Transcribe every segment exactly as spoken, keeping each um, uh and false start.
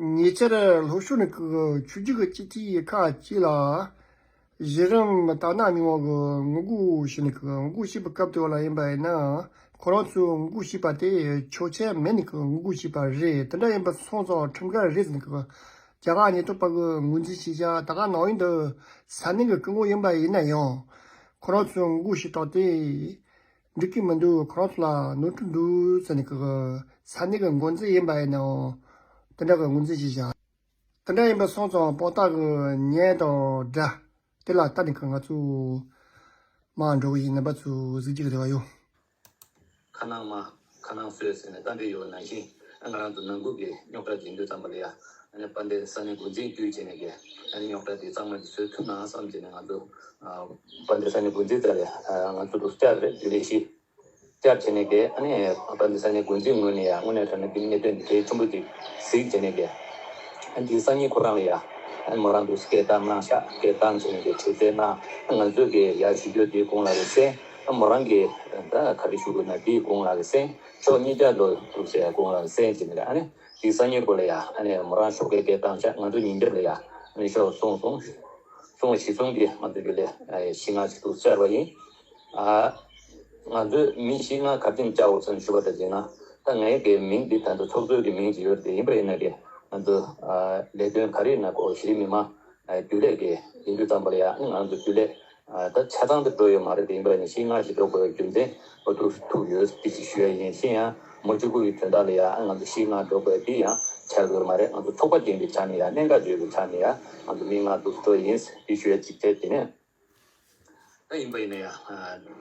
ཉེ་ཆར་ལྷོ་ཕྱོགས་ནས་ཀྱི་ཆོས་བརྒྱུད་ཀྱི་སྤྱི་འཐུས་ཁག་ཅིག་ལ་གཞི་རིམ་ཏཱ་ན་མི་དམངས་ཀྱི་ངོ་རྒོལ་བྱས་ནས་ཀྱི་ངོ་རྒོལ་བྱས་པའི་སྐབས་དེ་བ་ལ་ཡིན་པ་ཡིན་ན། ཁོ་རང་ཚོས་ངོ་རྒོལ་བྱས་པ་དེ་ཆོག་མཆན་མེད་ནས་ཀྱི་ངོ་རྒོལ་བྱས་པ་རེད། དེ་འདྲ་ཡིན་པ་སོང་ཙང་ཁྲིམས་འགལ་རེད་ཟེར་ནས་ཀྱི་རྒྱ་གར་ཉེན་རྟོག་པ་གི་ངོས་འཛིན་བྱས་བཞག་ད་ག་ནང་བཞིན་དུ་ས་གནས་ཀྱི་སྐུ་ངོ་ཡིན་པ་ཡིན་ན་ཡང་ཁོ་རང་ཚོས་ངོ་རྒོལ་བྱས་སྟངས་དེ་འགྲིག་གི་མི་འདུག་ཁོ་རང་ཚོ་ལ་ནོར་འཁྲུལ་འདུག་ཟེར་ནས་ཀྱི་ས་གནས་ཀྱི་འགོ་འཛིན་ཡིན་པ་ཡིན་ནའང་དེ་འདྲ་གི་ངོས་འཛིན་བྱས་བཞག་དེ་འདྲ་ཡིན་པ་སོང་ཙང་དཔང་རྟགས་ཀྱི་ཉེས་དང་འདྲ་དེ་ལ་ལྟ་ནས་ཀྱི་ང་ཚོ་མར་འགྲོ་གི་ཡིན། རྣམ་པ་ཚོ་གཟིགས་རྒྱུ་གི་རེ་བ་ཡོད། ཁ་ནང་མ། ཁ་ནང་སོས་ཟེར་ནས་གཏམ་དཔེ་ཡོད་ནང་བཞིན། ང་རང་ཚོ་ནང་ཁུལ་གྱི་རྙོག་དྲ་འཛིན་དུས་ཙམ་པ་ལ་ཡ། ཨ་ནི་དཔལ་ལྡན་ས་གནས་འགོ་འཛིན་བརྒྱུད་བྱས་ནས་ཀྱི་ཨ་ནི་རྙོག་དྲ་དེ་གཙང་མ་དེ་བཟོ་ཐུབ་ན་བསམ་བྱས་ནས་ང་ཚོ་ཨ་དཔལ་ལྡན་ས་གནས་འགོ་འཛིན་རྩ་ལས་ང་ཚོ་ལ་བསྐྱར་རེ་བསྐྱར་བྱས་ནས་ཀྱི་ཨ་ནི་དཔལ་ལྡན་ས་གནས་འགོ་འཛིན་ངོས་ནས་ཡ་དངོས་གནས་དྲང་གནས་ཀྱི་གནད་དོན་འདི་གལ་ཆེན་པོ་ཅིག་གཟིགས་བྱས་ནས་ཀྱི་ཨ་འདི་སང་ཉིན་ཁོ་རང་ལ་ཡ་ཨ་ནི་མོ་རང་དུ་སྐད་བཏང་གནང་ཤག་སྐད་བཏང་བྱས་ནས་ཀྱི་དྲི་རྩད་གནང་། ང་ཚོས་ཀྱི་ཡ་ཞུ་རྒྱུ་དེའི་གོང་ལ་རེ་གསན། ཨ་མོ་རང་གིས་ད་ག་རེ་ཞུ་དགོས་ན་དེའི་གོང་ལ་གསན། ཕྱོགས་གཉིས་ཆ་ལོ་ཐུག་སའི་གོང་ལ་གསན་བྱས་ནས་ཨ་ནི་དེའི་སང་ཉིན་སྐོར་ལ་ཡ་ཨ་ནི་མོ་རང་ཞོགས་ཀས་སྐད་བཏང་ཤག་ང་ཚོ་ཉིན་རྒྱབ་ལ་ཡ་ཨ་ནི་ཤོག་གསུངས་སོང་། གསུངས་པ་གཞིར་བཟུང་གིས་ང་ཚོ་རྒྱུན་ལས་བཞི་ལྔ་ཞིག་ཏུ་བཅར་བ་ཡིན། ཨ་ང་ཚོས་མི་བཞི་ལྔ་ག་དེམ་བཅར་འོང་ཟེར་ཞུ་བ་དང་བྱས་ན། ད་ངའི་གི་མིང་འདི་ད་ལྟ་ཚོགས་གཙོའི་གི་མིང་ཅིག་ཡོད་རེད། ཡིན་པ་ཡིན་ན་གི་ང་ཚོ་ཨ་ལས་དོན་ག་རེ་ཡིན་ན་ཁོ་གཞི་རིམ་མི་མང་རྒྱུན་ལས་ཀྱི་ཡིན་དུས་ཙམ་པ་ལ་ཡ་ང་ཚོ་རྒྱུན་ལས་ད་ཆ་ཚང་དུ་འགྲོ་ཡོད་མ་རེད། དེ་ཡིན་པ་ནི་ཤིང་ནགས་ཤིག་འགྲོ་དགོས་རྒྱུ་མཚན་འོ་ཐུག་ཐུག་ཡོད་དེ་ཅིག་ཞུ་ཡ་ཡིན། གཞན་ཡང་མོ་གཅིག་པུ་ཡི་དོན་དག་ལ་ཡ་ང་ཚོ་ཤིང་ནགས་འགྲོ་དགོས་དེ་ཡང་ཆགས་ཡོད་མ་རེད། ང་ཚོ་ཚོགས་པ་ཅན་གྱི་ཆ་ནས་ཡ་གནད་འགག་ཡོད་པའི་ཆ་ནས་ཡ་ང་ཚོ་མི་ལྔ་འདུག་འགྲོ་ཡིན་དེ་ཞུ་ཡ་གཅིག་བྱས། དེ་ནས་ད་ཡིན་པ་ཡིན་ན་ཡ་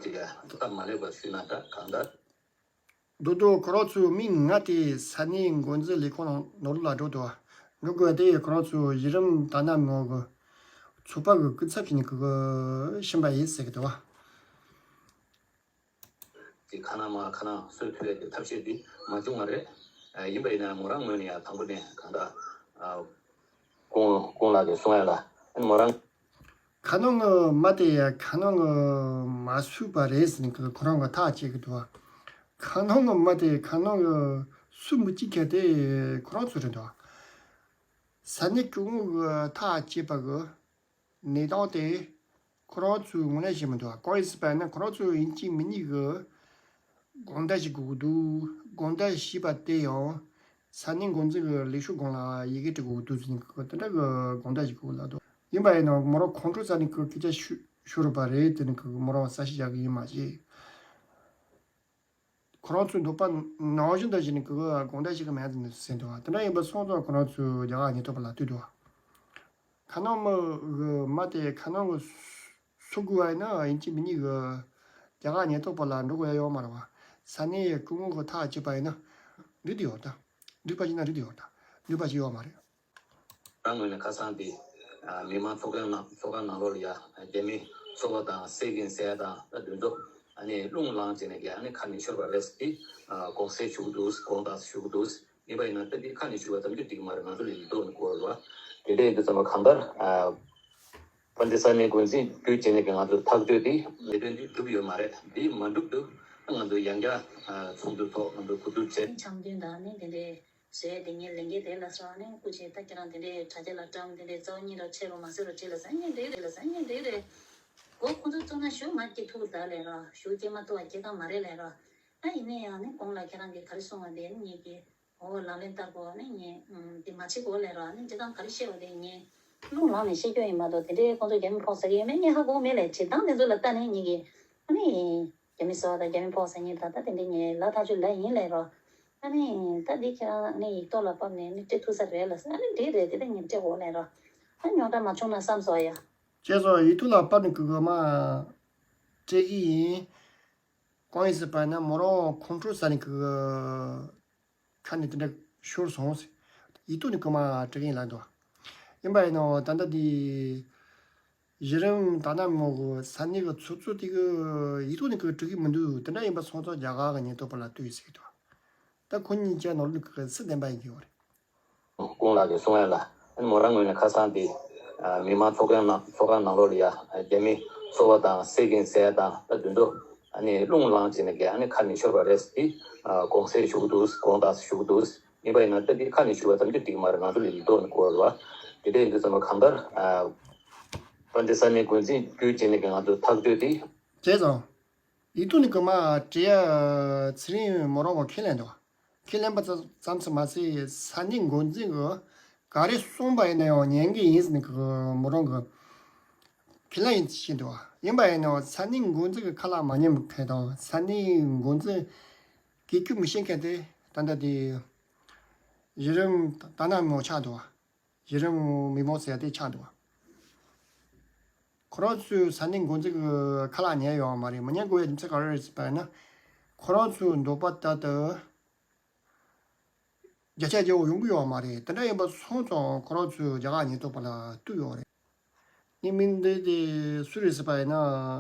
ཅིག་ཡ་སྟབས་མ་ལེགས་པ་ཞུས་ན་ད་གང་ལྟར། མདོར་དུ་ཁོ་རང་ཚོའི་མི་ལྔ་དེ་ས་གནས་འགོ་འཛིན་ལས་ཁུངས་ནང་ནོར་ལ་འགྲོ་འདུག་འགྲོ་དགོས་དེ་ཁོ་རང་ཚོའི་གཞི་རིམ་ཏཱ་ན་མི་དམངས་ཀྱི་ཚོགས་པ་གི་སྐུ་ཚབ་བྱས་ནས་གི་ཕྱིན་པ་ཡིན་ཟེར་གི་འདུག་དེ་ཁ་ནང་མ་ཁ་ནང་སོས་ཐུབ་ཡ་གི་ཐབས་ཤེས་དེ་མ་བྱུང་བ་རེད། ཡིན་པ་ཡིན་ན་མོ་རང་ངོས་ནས་ཡང་དང་པོ་ནས་གང་ལྟར་ཀུང་ཀུང་ལགས་ཀྱིས་གསུང་ཡ་ལ་མོ་རང་། ཁ་ནང་གི་མི་དེ་ཁ་ནང་གི་མ་སུས་པ་རེད་ཟེར་ནས་ཁོ་རང་གི་ཐག་བཅད་ཀྱི་འདུག་ཁ་ནང་གི་མི་དེ་ཁ་ནང་གི་སུ་མི་གཅིག་ཁ་དེ་ཁོ་རང་ཚོ་རེད་འདུག་ས་གནས་སྐུ་ངོ་གི་ཐག་བཅད་པ་གི་གནས་སྟངས་དེ་ཁོ་རང་ཚོའི་ངོས་ནས་ཤེས་མི་འདུག་གང་ཡིན་ཟེར་བ་ན་ཁོ་རང་ཚོ་ཡིན་གཅིག་མིན་གཉིས་གི་དགོངས་དག་ཞིག་དགོས་ཀྱི་འདུག་དགོངས་དག་ཞུས་པ་དེ་ཡང་ས་གནས་འགོ་འཛིན་གྱི་ལས་ཤོག་སྒང་ལ་ཡི་གེ་འབྲི་དགོས་ཀྱི་འདུག་ཟེར་ནས་དེ་འདྲ་གི་དགོངས་དག་ཞིག་དགོས་ལབ་འདུག་ཡིན་པ་ཡིན་ནའང་མོ་རང་ཁོང་ཁྲོ་ཟ་ནས་ཁོས་སྐད་ཆ་ཤོད་ཤོད་རོགས་པ་རེད། དེ་ནི་ཁོས་མོ་རང་གསལ་བཤད་རྒྱག་གི་ཡིན་མ་གཞི། ཁོ་རང་ཚོའི་འདོད་པ་ནང་བཞིན་དུ་བྱས་ནས་ཁོས་དགོངས་དག་ཞུ་གི་མེད་ཟེར་ནས་ཟེར་འདུག་དེ་འདྲ་ཡིན་པ་སོང་ཙང་ཁོ་རང་ཚོས་རྒྱ་གར་ཉེན་རྟོག་པ་ལ་ལྟོས་འདུག་ཁ་ནང་མི་གི་མི་དེ་ཁ་ནང་གི་སུ་དགོས་པ་ཡིན་ན་ཡིན་གཅིག་མིན་གཉིས་གི་རྒྱ་གར་ཉེན་རྟོག་པ་ལ་འགྲོ་དགོས་ཡ་ཡོད་མ་རེད་བ། ས་གནས་སྐུ་ངོ་གི་ཐག་བཅད་པ་ཡིན་ན་འགྲིག་དེ་ཡོད་ད། འགྲིག་པ་ཞིག་ན་འགྲིག་དེ་ཡོད་ད། འགྲིག་པ་ཞིག་ཡོད་མ་རེད། རང་ངོས་ནས་ཁ་སང་དེ་མི་མང་ཚོགས་ཁང་ནང་ཚོགས་ཁང་ནང་ལོགས་ལ་ཡ་རྒྱ་མི་ཚོགས་པ་དང་སེ་གིན་སེ་ཡ་དང་ད་དུས་ཚོད་ཨ་ནི་རླུང་ལངས་བྱས་ནས་ཀྱི་ཨ་ནི་ཁ་ནས་ཤོར་བ་རེད་ཟེར་ཏེ་དགོངས་སེལ་ཞུ་གི་འདུག་དགོངས་དག་ཞུ་གི་འདུག་ཡིན་པ་ཡིན་ན་ད་འདི་ཁ་ནས་ཞུ་བ་ཙམ་གྱིས་འགྲིག་གི་མ་རེད། ང་ཚོ་ལ་ཡིག་ཐོག་ནས་གོ་རེད་བ། དེ་འདྲ་ཡིན་དུས་ཙམ་པ་གང་ལྟར་ཨ་དཔལ་ལྡན་ས་གནས་འགོ་འཛིན་བརྒྱུད་བྱས་ནས་ཀྱི་ང་ཚོ་ཐག་གཅོད་དེ་ལས་དོན་འདི་འགྲུབ་ཡོད་མ་རེད། འདི་མ་འགྲུབ་དུས་ང་ཚོ་ཡང་བསྐྱར་ཨ་ཚོགས་འདུ་ཐོག་ང་ཚོ་གོ་བསྡུར་བྱས། འཆམ་མཐུན་དང་ནི་དེ་འདྲའི་བཟོས་དེ་ངས་ལས་འགན་དེ་ལ་སོང་ནས་སྐུ་མཁྱེན་ད་ཁྱེད་རང་དེ་འདྲའི་དྲ་རྒྱ་ལ་བཀྲམ་དེ་འདྲའི་རྩ་བ་ཉིད་ལ་ཆེ་རུ་མ་ཟེར་རུ་བྲིས་ལ་ཟ་ངས་འདི་རེད་ལ་ཟ་ངས་འདི་རེད། གོ་ཁོ་ཚོ་བཙུགས་ན་ཞུ་མ་སྐྱེ་ཐུབ་ད་ལས་ར་ཞུ་སྐྱེ་མ་ཐུབ་པ་སྐྱེ་གང་མ་རེད་ལས་ར། ཨ་ཡིན་ནའི་ཡང་ནི་གོང་ལ་ཁྱེད་རང་གིས་ག་རེ་གསུངས་པ་དེ་ནི་ངེད་ཀྱིས་འོ་ལག་ལེན་བསྟར་དགོས་ནི་ངས་དེ་མ་བྱེད་དགོས་ལས་ར་ནི་སྤྱིར་བཏང་ག་རེ་བཤད་པ་དེ་ངས་རླུང་ལངས་ནས་བཤད་རྒྱུ་ཡིན་མ་གཏོགས་དེ་འདྲའི་ཁོང་ཚོ་རྒྱ་མི་ཕོག་ཟ་གི་ཡོད་མེད་ངས་ཧ་གོ་མེད་ལས་བྱེད་སྟངས་དེ་ཚོ་ལ་ལྟ་ནས་ངེད་ཀྱིས་ཨ་ནི་རྒྱ་མི་ཟ་བ་དང་རྒྱ་མི་ཕོག་ཟ་ངེས་ད་ལྟ་དེ་འདྲའི་ངས་ལ་ཐག་ཆོད་ལ་ཡིན་ལས་ར། ཨ་ནི་ད་འདི་ཁྱེད་རང་ནི་ཡིག་ཐོག་ལ་ཕབ་ནས་ནི་སྤྲད་ཐུབ་ས་རེད་ལ་ཨ་ནི་འདི་རེད་དེ་ལྟ་ངས་སྤྲད་དགོས་ལས་ར། ཨ་རྙོག་དྲ་མ་བྱུང་ན་བསམ་སོང་ཡ། ཅེས་སོགས་ཡིག་ཐོག་ལ་ཕབ་ནས་གི་གི་མ་སྤྲད་གི་ཡིན། གང་ཡིན་ཟེར་བ་ན་མོ་རང་ཁོང་ཁྲོ་ཟ་ནས་གི་ཁ་ནས་དེ་འདྲ་ཤོར་སོང་ཟེར། ཡིག་ཐོག་ནས་གི་མ་སྤྲད་གི་ཡིན་ལབ་འདུག་ཡིན་པ་ཡིན་ནའང་ད་ལྟ་འདི་གཞི་རིམ་ད་ལྟ་མོ་གི་ས་གནས་གི་ཚོགས་གཙོ་དེ་གི་ཡིག་ཐོག་ནས་གི་སྤྲད་གི་མི་འདུག་དེ་འདྲ་ཡིན་པ་སོང་ཙང་རྒྱ་གར་གི་ཉེན་རྟོག་པ་ལ་ལྟོས་ཟེར་གི་འདུག་ད་ཁོ་གཉིས་ཀྱི་ནོར་ལུག་གི་སུ་བདེན་པ་ཡིན་གྱི་ཡོད་རེད། ཀུང་ལགས་ཀྱིས་གསུང་ཡ་ལ། མོ་རང་ངོས་ནས་ཁ་སང་དེ་མི་མང་ཚོགས་ཁང་ནང་ཚོགས་ཁང་ནང་ལོགས་ལ་ཡ་རྒྱ་མི་ཚོགས་པ་དང་སེ་གིན་སེ་ཡ་དང་ད་དུས་ཚོད་ཨ་ནི་རླུང་ལངས་བྱས་ནས་ཀྱི་ཨ་ནི་ཁ་ནས་ཤོར་བ་རེད་ཟེར་ཏེ་དགོངས་སེལ་ཞུ་གི་འདུག་དགོངས་དག་ཞུ་གི་འདུག་ཡིན་པ་ཡིན་ན་ད་འདི་ཁ་ནས་ཞུ་བ་ཙམ་གྱིས་འགྲིག་མ་རེད། ང་ཚོ་ལ་ཡིག་ཐོག་ནས་གོ་བ་རེད་བ། དེ་འདྲ་ཡིན་དུས་ཙམ་པ་གང་ལྟར་ཨ་དཔལ་ལྡན་ས་གནས་འགོ་འཛིན་བརྒྱུད་བྱས་ནས་ཀྱི་ང་ཚོ་ཐག་གཅོད་དེ། བྱས་ཙང་། ཡིག་ཐོག་ནས་ཀྱི་མ་བྲིས་ཡ་ཚེ་རིང་མོ་རང་གི་ཁས་ལེན་འདུག་ཁས་ལེན་པ་ཙམ་ཙམ་ཙམ་མ་ཟད་ས་གནས་འགོ་འཛིན་གྱི་ག་རེ་གསུངས་པ་ཡིན་ན་ཡང་ཉན་གི་ཡིན་ཟེར་ནས་ཀྱི་མོ་རང་གི་ཁས་ལེན་ཡིན་ཞེས་འདུག་ཡིན་པ་ཡིན་ན་ས་གནས་འགོ་འཛིན་གྱི་ཁ་ལག་མ་ཉན་མཁན་དང་ས་གནས་འགོ་འཛིན་གྱི་སྐད་ཆ་མི་ཤེས་མཁན་དེ་ད་ལྟ་དེ་གཞི་རིམ་ད་ན་མོ་ཆགས་འདུག་གཞི་རིམ་མི་མང་ཟེར་ཡ་དེ་ཆགས་འདུག་ཁོ་རང་ཚོས་ས་གནས་འགོ་འཛིན་གྱི་ཁ་ལག་ཉན་ཡོད་མ་རེད། མི་ཉན་དགོས་ཡ་རྒྱུ་མཚན་ག་རེ་རེད་ཟེར་བ་ཡིན་ན། ཁོ་རང་ཚོའི་འདོད་པ་ལྟར་དུ་བརྒྱ་ཆ་བརྒྱ་པོ་ཡོང་གི་ཡོད་མ་རེད། དེ་འདྲ་ཡིན་པ་སོང་ཙང་ཁོ་རང་ཚོས་རྒྱ་གར་ཉེན་རྟོག་པ་ལ་གཏུག་ཡོད་རེད། ངས་མི་འདི་དེ་སུ་རེད་ཟེར་བ་ཡིན་ན་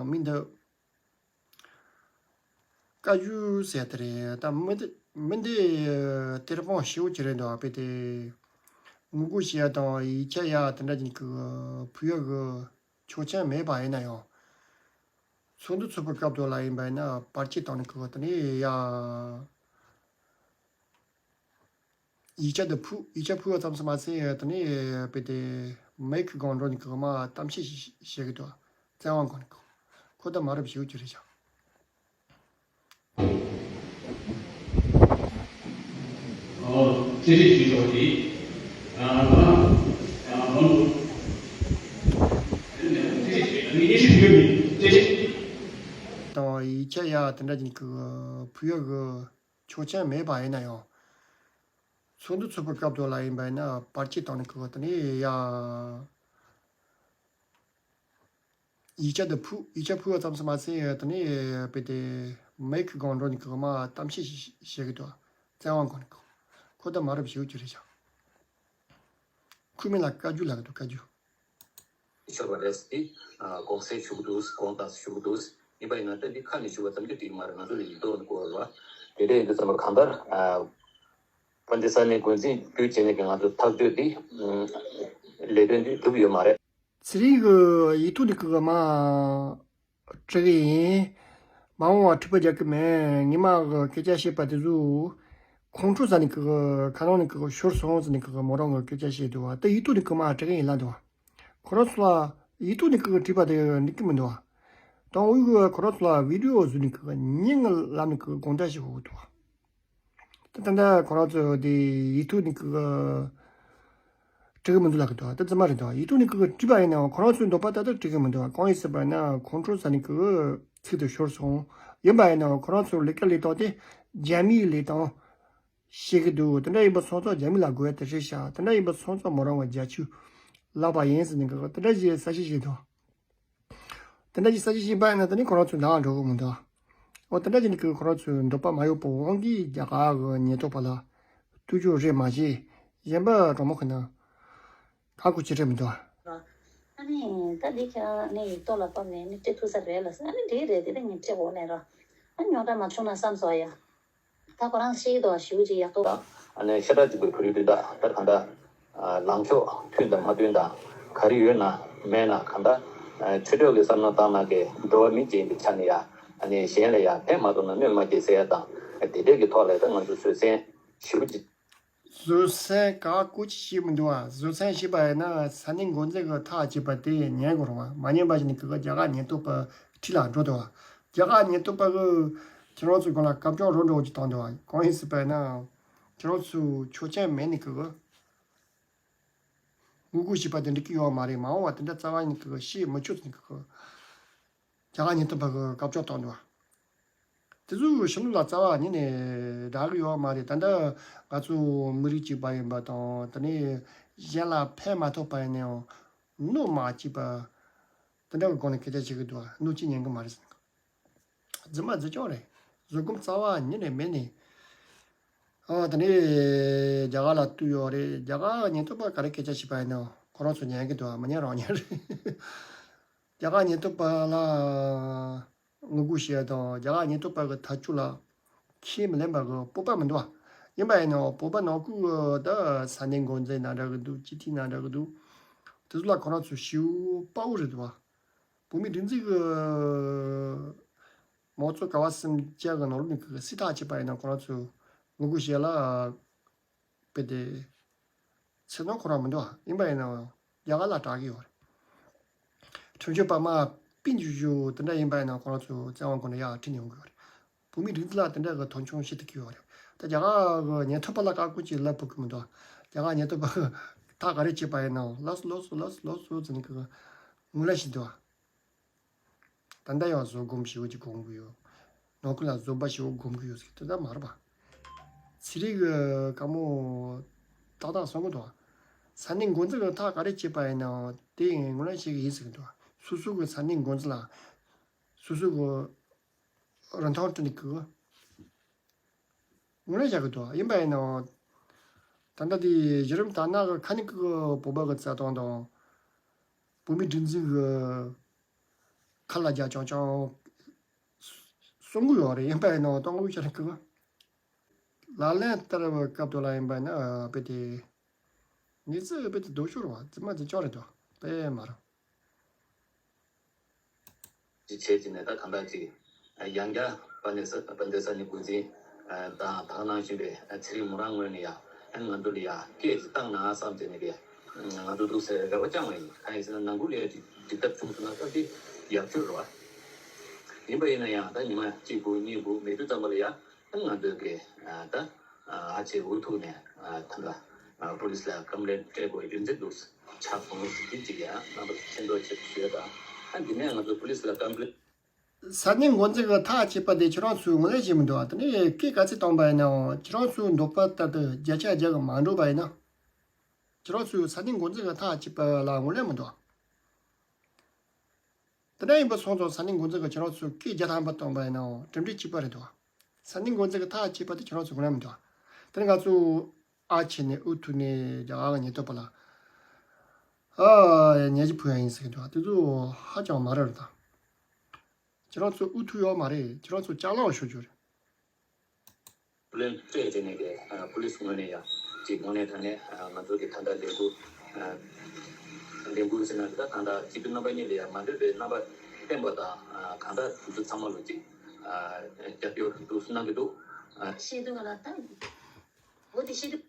མི་འདི། བཀའ་བརྒྱུད་ཟེར་དེ་རེད། ད་མི་འདི་མི་འདི་གཏེར་སྤོང་ཞེ་པོ་ཅིག་རེད་འདུག་དཔེ་དེ་ངོ་རྒོལ་བྱེད་ཡ་དང་ཡིག་ཆ་ཡ་དེ་འདྲ་ཅིག་གི་ཕུལ་ཡ་གི་ཆོག་མཆན་མེད་པ་ཡིན་ན་ཡང་། ཚོགས་འདུ་ཚོགས་པའི་སྐབས་དུ་ལ་ཡིན་པ་ཡིན་ན་བར་ཆད་བཏང་ནས་གི་དེ་ནས་ཡ། ཡིག་ཆ་དེ་ཕུལ་ཡིག་ཆ་ཕུལ་བ་ཙམ་ཙམ་མ་ཟད་དེ་ནས་དཔེ་དེ་མའེ་ཁི་སྒང་འགྲོ་ནས་གི་མ་གཏམ་བཤད་བྱེད་ཀྱི་འདུག་བཙན་དབང་སྒང་ནས་གི་ཁོ་ད་མ་རབས་ཞེ་པོ་ཅིག་རེད་ཤག་ཨོ། ཐེ་རེ་ཇུས་ཐོག་དེ། ཨ་ཨ་ཨ་ཨ་ཨ་ཐེ་རེ་ཇུས་ཨ་ནི་ཨེ་ཤི་ཡོད་མི་ཐེ་རེ། དང་ཡིག་ཆ་ཡ་དེ་འདྲ་ཅིག་གི་ཕུལ་ཡ་གི་ཆོག་མཆན་མེད་པ་ཡིན་ན་ཡང་། ཚོགས་འདུ་ཚོགས་པའི་སྐབས་དུ་ལ་ཡིན་པ་ཡིན་ན་བར་ཆད་བཏང་ནས་གི་དེ་ནས་ཡ། ཡིག་ཆ་དེ་ཕུལ་ཡིག་ཆ་ཕུལ་བ་ཙམ་ཙམ་མ་ཟད་དེ་ནས་དཔེ་དེ་མའེ་ཁི་སྒང་འགྲོ་ནས་གི་མ་གཏམ་བཤད་བྱེད་ཀྱི་འདུག་བཙན་དབང་སྒང་ནས་གི་ཁོ་ད་མ་རབས་ཞེ་པོ་ཅིག་རེད་ཤག་ཁུ་མི་ལ་བཀའ་བརྒྱུད་ལ་གི་འདུག་བཀའ་བརྒྱུད། ཤོར་བ་རེད་ཟེར་ཏེ། གོང་གསལ་ཞུ་གི་འདུག་གོང་དག་ཞུ་གི་འདུག་ཡིན་པ་ཡིན་ན་ད་འདི་ཁ་ནས་ཞུ་བ་ཙམ་གྱིས་འགྲིག་མ་རེད། ང་ཚོ་ལ་ཡིག་ཐོག་ནས་གོ་བ་རེད་བ། དེ་འདྲ་ཡིན་དུས་ཙམ་པ་གང་ལྟར། དཔལ་ལྡན་ས་གནས་འགོ་འཛིན་བརྒྱུད་བྱས་ནས་ཀྱི་ང་ཚོ་ཐག་གཅོད་འདི་ལས་དོན་འདི་འགྲུབ་ཡོད་མ་རེད། ཚེ་རིང་གི་ཡིག་ཐོག་ནས་ཀྱི་མ་སྤྲད་གི་ཡིན། མ་འོངས་པ་འཁྲུག་པ་རྒྱག་གི་མེད། ངས་མ་གི་སྐད་ཆ་བཤད་པ་དེ་ཚོ་ཁོང་ཁྲོ་ཟ་ནས་ཀྱི་ཁ་ནང་ནས་ཀྱི་ཤོར་སོང་ཟེར་ནས་ཀྱི་མོ་རང་གི་སྐད་ཆ་བཤད་འདུག་བ། དེ་ཡིག་ཐོག་ནས་ཀྱི་མ་སྤྲད་གི་ཡིན་ལབ་འདུག་བ། ཁོ་རང་ཚོ་ལ་ཡིག་ཐོག་ནས་ཀྱི་བྲིས་པ་དེ་འགྲིག་གི་མི་འདུག་བ། དང་འོས་གི་ཁོ་རང་ཚོ་ལ་བི་ཌི་ཨོ་བཟོས་ནས་ཀྱི་མྱིང་ལབ་ནས་ཀྱི་དགོངས་དག་ཞིག་ཧོ་གི་འདུག་བ། ད་ད་ལྟ་ཁོ་རང་ཚོ་དེ་ཡིག་ཐོག་ནས་ཀྱི་འབྲི་གི་མི་འདུག་ལབ་ཀྱི་འདུག་ད་རྫུན་མ་རེད་འདུག་ཡིག་ཐོག་ནས་ཀྱི་བྲིས་པ་ཡིན་ནའང་ཁོ་རང་ཚོའི་འདོད་པ་ལྟར་དུ་འབྲི་གི་མི་འདུག་གང་ཡིན་ཟེར་བ་ན་ཁོང་ཁྲོ་ཟ་ནས་ཀྱི་ཚིག་ཏུ་ཤོར་སོང་། ཡིན་པ་ཡིན་ནའང་ཁོ་རང་ཚོའི་ལས་ཀ་ལས་སྟངས་དེ་རྒྱ་མིའི་ལས་སྟངས་ཤེས་ཀྱི་འདུག་དེ་འདྲ་ཡིན་པ་སོང་ཙང་རྒྱ་མི་ལ་དགོས་ཡ་དེ་རེད་ཤག་དེ་འདྲ་ཡིན་པ་སོང་ཙང་མོ་རང་བ་རྒྱ་ཆུ་ལབ་པ་ཡིན་ཟེར་ནས་ཀྱི་དེ་འདྲ་ཞིག་གསལ་བཤད་བྱས་འདུག་དེ་འདྲ་ཞིག་ས་ཅིག་ཤེས་པ་ཡིན་ན་དེ་ནི་ཁོ་རང་ཚོའི་ནང་འགྲོ་གི་མི་འདུག་འོ་དེ་འདྲ་ཞིག་ནི་ཁོ་རང་ཚོའི་འདོད་པ་མ་ཡོད་པའི་དབང་གིས་རྒྱ་གར་གི་ཉེན་རྟོག་པ་ལ་ཐུག་རྒྱུ་རེད་མ་གཞི་གཞན་པ་གྲོགས་མོ་ཁོ་ན་ག་གུ་ཅི་རེད་མི་འདུག་ཨ་ནི་ད་འདི་ཁྱེད་རང་ནི་ཡིག་ཐོག་ལ་ཕབ་ནས་ནི་སྤྲད་ཐུབ་ས་རེད་ལ་ཟེར། ཨ་ནི་འགྲིག་རེད། དེ་ད་ངས་སྤྲད་འོ་ནས་ར་ཨ་ཉོག་དྲ་མ་བྱུང་ན་བསམ་སོང་ཡ། ད་ཁོ་རང་ཤེས་ཀྱི་འདུག་ཞུ་ཅིག་ཡག་པོ། ཨ་ནི་ཤ་ཁྲག་གཅིག་པའི་བོད་རིགས་སྤུན་ཟླ་ད་གང་ལྟར། ལངས་ཕྱོགས་མཐུན་དང་མ་མཐུན་དང་ག་རེ་ཡོད་ན་མེད་ན་གང་ལྟར། ཆོས་གྲོགས་ཀྱི་བསམ་བློ་བཏང་གནང་མཁན་འགྲོ་བ་མི་གཅིག་ཡིན་པའི་ཆ་ནས་ཡ། ཨ་ནི་གཞན་ལ་ཡ་ཕན་མ་ཐོགས་ན་གནོད་མ་སྐྱེལ་ཟེར་ཡ་དང་དེ་འདྲས་ཀྱི་ཐོག་ལ་ད་ང་ཚོ་བཟོད་བསྲན་ཞེ་པོ་ཅིག་བཟོད་བསྲན་ག་གུ་ཅི་ཞིག་མི་འདུག་ཨ། བཟོད་བསྲན་ཞེས་པ་ཡིན་ན་ས་གནས་འགོ་འཛིན་གྱི་ཐག་བཅད་པ་དེ་ཉན་དགོས་རེད་བ། མ་ཉན་པ་ཞིག་ནི་ཀི་ཀ་རྒྱ་གར་ཉེན་རྟོག་པ་ཁྲིད་ལ་འགྲོ་འདུག་བ། རྒྱ་གར་ཉེན་རྟོག་པ་གི་ཁྱེད་རང་ཚོའི་སྒང་ལ་སྐབས་བཅོལ་རོགས་འགྲོ་ཅིག་བཏང་འདུག་བ། གང་ཡིན་ཟེར་བ་ཡིན་ན་ཁྱེད་རང་ཚོའི་ཆོག་མཆན་མེད་ནི་ཀི་ཀ་ངོ་རྒོལ་བྱེད་པ་དེ་འགྲིག་གི་ཡོད་མ་རེད། མ་འོངས་པ་དེ་འདྲ་རྩ་བ་ཉིད་ཀྱི་བཤད་མི་ཆོག་ཟེར་ནས་ཀྱི་རྒྱ་གར་ཉེན་རྟོག་པ་གི་སྐབས་བཅོལ་བཏང་འདུག་བ། དེ་ཚོ་ཕྱི་ལོགས་ལ་རྩ་བ་ཉིད་ནས་བསྒྲགས་གི་ཡོད་མ་རེད། ད་ལྟ་ང་ཚོ་མི་རིགས་གཅིག་པ་ཡིན་པ་དང་དེ་ནས་གཞན་ལ་ཕན་མ་ཐོགས་པ་ཡིན་ནའང་གནོད་མ་བྱེད་པ་དེ་འདྲ་གི་སྒོ་ནས་སྐད་ཆ་བཤད་གི་འདུག་བ། གནོད་བྱེད་ཉན་གི་མ་རེད་ཟེར་ནས། རྫུན་མ་རྫུན་རྐྱང་རེད། བཟོད་སྒོམ་རྩ་བ་ཉིད་ནས་མེད་ནས། ཨ་དེ་ནས་རྒྱ་གར་ལ་གཏུག་ཡོད་རེད། རྒྱ་གར་ཉེན་རྟོག་པ་ག་རེ་སྐད་ཆ་བཤད་པ་ཡིན་ནའང་ཁོ་རང་ཚོ་ཉན་གི་འདུག་བ། མི་ཉན་རང་ཉན་རེད། རྒྱ་གར་ཉེན་རྟོག་པ་ལ་ངོ་རྒོལ་བྱེད་ཡ་དང་རྒྱ་གར་ཉེན་རྟོག་པ་གི་ཐབས་ཇུས་ལ་ཁས་མི་ལེན་པ་གི་སྤོབས་པ་མི་འདུག་བ། ཡིན་པ་ཡིན་ནའང་བོད་པ་ནང་ཁུལ་གི་ད་ས་གནས་འགོ་འཛིན་ན་འདྲ་གི་འདུག་སྤྱི་འཐུས་ན་འདྲ་གི་འདུག་དེ་ཚོ་ལ་ཁོ་རང་ཚོ་ཞེ་པོ་དཔའ་བོ་རེད་འདུག་བ། བོད་མིའི་སྒྲིག་འཛུགས་ཀྱི་མང་གཙོ་ཀ་བ་གསུམ་བཅའ་གི་ནང་ལོགས་ནས་ཀྱི་སྲིད་ཐག་བཅད་པ་ཡིན་ན་ཁོ་རང་ཚོས་ངོ་རྒོལ་བྱེད་ལ་ དཔེ་དེ་ཚེ་ཐང་ཁོ་རང་མི་འདུག་ཡིན་པ་ཡིན་ན་རྒྱ་གར་ལ་གྲགས་ཀྱི་ཡོད་རེད། ཁྲིམས་གཅོད་པ་མ་པིན་ཞུ་ཞུ་དེ་འདྲ་ཡིན་པ་ཡིན་ན་ཁོ་རང་ཚོ་བཙན་དབང་སྒོ་ནས་ཡར་ཁྲིད་ནས་ཡོང་གི་ཡོད་རེད། བོད་མི་སྒྲིག་འཛུགས་ལ་དེ་འདྲ་གི་མཐོང་ཆུང་བྱེད་ཐུབ་ཀྱི་ཡོད་རེད། ད་རྒྱ་གར་གི་ཉེན་རྟོག་པ་ལ་བཀའ་བཀོད་ཅིག་ལབ་ཕོད་ཀྱི་མི་འདུག་རྒྱ་གར་ཉེན་རྟོག་པ་ཐག་ག་རེ་བྱས་པ་ཡིན་ནའང་ལགས་སོ་ལགས་སོ་ལགས་སོ་ལགས་སོ་ཟེར་ནས་གི་ངུ་ལ་ཞིག་འདུག་ད་ལྟ་ཡང་བཟོད་སྒོམ་ཞེ་པོ་ཅིག་སྒོམ་གི་ཡོད། ནང་ཁུལ་ལ་བཟོད་པ་ཞེ་པོ་སྒོམ་གི་ཡོད་ཟེར་དེ་ལྟར་མ་རེད་པ། ཚན་རིག་གི་བཀའ་མོ་ཏག་ཏག་གསུང་གི་འདུག་ས་གནས་འགོ་འཛིན་གྱི་ཐག་ག་རེ་བྱས་པ་ཡིན་ནའང་དེ་ངོས་ལེན་བྱེད་ཀྱི་ཡིན་ཟེར་གྱི་འདུག་སོ་སོ་གི་ས་གནས་འགོ་འཛིན་ལ་སོ་སོ་གི་རིན་ཐང་སྤྲད་ནས་གི་ངོས་ལེན་བྱ་གི་འདུག་ཡིན་པ་ཡིན་ནའང་ད་ལྟ་དེ་གཞི་རིམ་ཐ་ན་གི་ཁ་ནས་གི་བོད་པ་གི་རྩ་དོན་དང་བོད་མི་སྒྲིག་འཛུགས་གི་ཁ་ལ་རྒྱ་ཅང་ཅང་གསུང་གི་ཡོད་རེད། ཡིན་པ་ཡིན་ནའང་གཏོང་གི་བྱ་གི་ལག་ལེན་བསྟར་བའི་སྐབས་དུ་ལ་ཡིན་པ་ན་དཔེ་དེ་ངེས་ཚིག་དཔེ་དེ་སྡུག་ཤོས་རེད་བ། རྫུན་མ་རྫུན་ཅང་རེད་དོ། དཔེ་མ་རེད། ཅི་བྱས་ཀྱི་ནས་ད་གང་ལྟར་ཅིག་ཡང་བསྐྱར་དཔལ་ལྡན་ས་དཔལ་ལྡན་ས་གནས་འགོ་འཛིན་དང་དག་སྣང་བཞིན་པའི་ཚེ་རིང་མོ་རང་ངོས་ནས་ཡང་ང་ཚོ་ལ་ཡང་སྐད་ཅིག་བཏང་ན་བསམ་བྱས་ནས་ཀྱི་ང་ཚོ་འདུག་ཟེར་རེ་བ་བཅངས་པ་ཡིན། གང་ཡིན་ཟེར་ན་ནང་ཁུལ་ལ་ཡང་ཅིག་འགྲིག་ཐབས་བྱུང་སོང་ན་སྐབས་དེ་ཡག་ཤོས་རེད་བ། ཡིན་པ་ཡིན་ན་ཡང་ད་ཉི་མ་གཅིག་དགུ་གཉིས་དགུ་མེད་དུས་ཙམ་པ་ལ་ཡང་ང་ཚོས་ཀྱི་ད་ཨ་ཅེ་འུ་ཐུག་ནས་ད་ལ་པུ་ལིས་ལ་ཀམ་པི་ལེན་སྤྲད་དགོས་རྒྱུ་མཚན་འདུག་ཆགས་སོང་ཟེར་གྱི་ཅིག་ཡང་རྣམ་པ་མཁྱེན་རྟོགས་ཆེད་དུ་ཞུས་དང་། ཨ་འདི་ནས་ང་ཚོ་པུ་ལིས་ལ་ཀམ་པི་ལེན། ས་གནས་འགོ་འཛིན་གྱི་ཐག་བཅད་པ་དེ་ཁྱེད་རང་ཚོས་ངོས་ལེན་བྱེད་མི་འདུག་དེ་ནས་སྐད་ག་ཚོད་བཏང་པ་ཡིན་ནའང་ཁྱེད་རང་ཚོའི་འདོད་པ་ལྟར་དུ་བརྒྱ་ཆ་བརྒྱ་གི་མ་འགྲོ་བ་ཡིན་ན། ཁྱེད་རང་ཚོས་ས་གནས་འགོ་འཛིན་གྱི་ཐག་བཅད་པ་ལ་ངོས་ལེན་མི་འདུག་དེ་འདྲ་ཡིན་པ་སོང་ཙང་ས་གནས་འགོ་འཛིན་གྱིས་ཁྱེད་རང་ཚོས་སྐད་བརྒྱ་ཐམ་པ་བཏང་པ་ཡིན་ནའང་གྲུབ་འབྲས་གཅིག་པ་རེད་འདུག་ས་གནས་འགོ་འཛིན་གྱི་ཐག་བཅད་པ་དེ་ཁྱེད་རང་ཚོས་ངོས་ལེན་མི་འདུག་དེ་ནས་ང་ཚོ་ཨ་ཆེ་ནས་ཨུ་ཐུག་ནས་རྒྱ་གར་གྱི་ཉེན་རྟོག་པ་ལ་ཨ་ཉེས་ཆད་ཕུལ་ཡ་ཡིན་ཟེར་གྱི་འདུག་དེ་ཚོ་ཧ་ཅང་མ་རེད་ད། ཁྱེད་རང་ཚོ་ཨུ་ཐུག་ཡོད་མ་རེད། ཁྱེད་རང་ཚོ་ཅ་ལག་ཤོར་རྒྱུ་རེད། པུ་ལིན་སྤྲད་བྱས་ནས་ཀྱི་པུ་ལིས་ངོས་ནས་ཡང་ཅིག་དངོས་གནས་དྲང་གནས་ང་ཚོ་གི་ད་ལྟ་ལས་འགུལ་ལས་འགུལ་ཟེར་ན་ད་གང་ལྟར་སྤྱི་འཐུས་རྣམ་པ་གཉིས་ལ་ཡང་མ་འདོད་པའི་རྣམ་པ་བསྟན་པ་དང་གང་ལྟར་དེ་ཚོ་ཚང་མ་ལ་ཅིག་རྒྱབ་སྐྱོར་འདུག་གནང་གི་འདུག་ཤེས་འདུག་ག་ལ་ད་འོ་དེ་ཤེས་འདུག་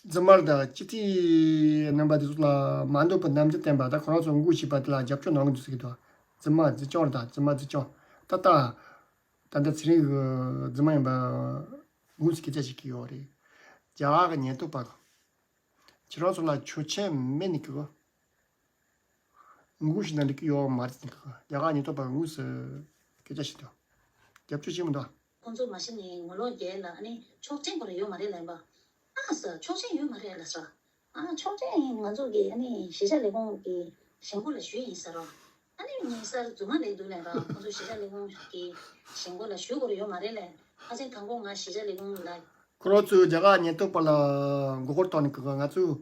རྫུན་མ་རེད་ད། སྤྱི་འཐུས་རྣམ་པ་དེ་ཚོ་ལ་མ་འདོད་པའི་རྣམ་འགྱུར་བསྟན་པ་ད་ཁོ་རང་ཚོ་ངོ་རྒོལ་བྱས་པ་དེ་ལ་རྒྱབ་སྐྱོར་གནང་གི་འདུག་ཟེར་གྱི་འདུག་རྫུན་མ་རྫུན་རྐྱང་རེད་ད། རྫུན་མ་རྫུན་རྐྱང་ད་ལྟ། ད་ལྟ་ཚེ་རིང་གི་རྫུན་མ་ཡིན་པ་དངོས་སུ་སྐད་ཆ་བཤད་ཀྱི་ཡོད་རེད། རྒྱ་གར་གྱི་ཉེན་རྟོག་པ་གིས་ཁྱེད་རང་ཚོ་ལ་ཆོག་མཆན་མེད་ནས་ཀྱི་ངོ་རྒོལ་ཞིག་གནང་འགྲིག་གི་ཡོད་མ་རེད་ཟེར་ནས་ཀྱི་རྒྱ་གར་ཉེན་རྟོག་པ་གིས་དངོས་སུ་སྐད་ཆ་བཤད་འདུག་རྒྱབ་སྐྱོར་བྱེད་མི་འདུག་ཁོང་ཚོ་མ་གཞི་ནས་ངོ་ལོག་རྒྱག་ལ་ཨ་ནི་ཆོག་མཆན་ཁོ་རང་ཡོད་མ་རེད་ལབ་པ། ཨ་ཟེར་ཆོག་མཆན་ཡོད་མ་རེད་ལབ་སོང་། ཨ་ཆོག་མཆན་ཡིན་ང་ཚོ་གི་ཨ་ནི་གཞིས་ཆགས་ལས་ཁུངས་ཀྱི་གཞིས་འགོ་ལ་ཞུས་ཡིན་ཟེར་རོ། ཨ་ནི་ངའི་སར་རྫུན་མ་ལས་འདུག་ལབ་ར་ཁོང་ཚོ་གཞིས་ཆགས་ལས་ཁུངས་ཀྱི་གཞིས་འགོ་ལ་ཞུ་དགོས་རེད་ཡོད་མ་རེད་ལབ། ཨ་ཅེ་དང་པོ་ང་གཞིས་ཆགས་ལས་ཁུངས་ལ། ཁོ་རང་ཚོས་རྒྱ་གར་ཉེན་རྟོག་པ་ལ་མགོ་སྐོར་བཏང་ནས་ཀྱི་ང་ཚོས་